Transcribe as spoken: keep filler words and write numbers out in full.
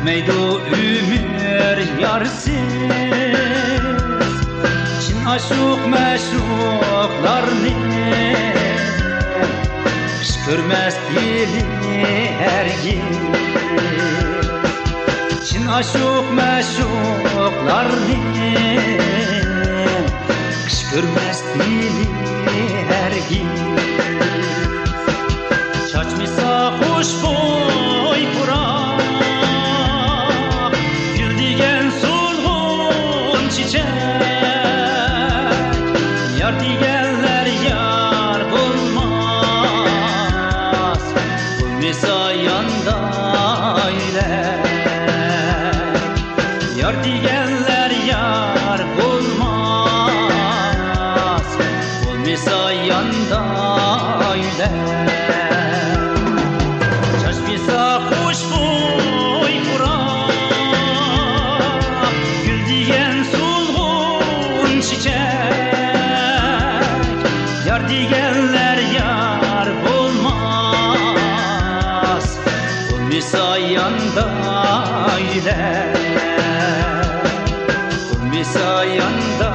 ئۆتمەيدۇ ئۆمۈر يارسىز، چىن ئاشۇق مەشۇقلارنى قىش كۆرمەس دېيىلى ھەرگىز. چىن ئاشۇق مەشۇقلارنى قىش كۆرمەس دېيىلى ھەرگىز. چاچمىسا خۇشبۇي پۇراق، گۈل دېگەن سولغۇن چېچەك، يار دېگەنلەر يار بولماس، بولمىسا ياندا ئۆيلەر. يار دېگەنلەر يار بولماس، بولمىسا ياندا ئۆيلەر. چاچمىسا خۇشبۇي پۇراق، گۈل دېگەن سولغۇن چېچەك، يار دېگەنلەر يار بولماس، بولمىسا ياندا ئۆيلەر، بولمىسا ياندا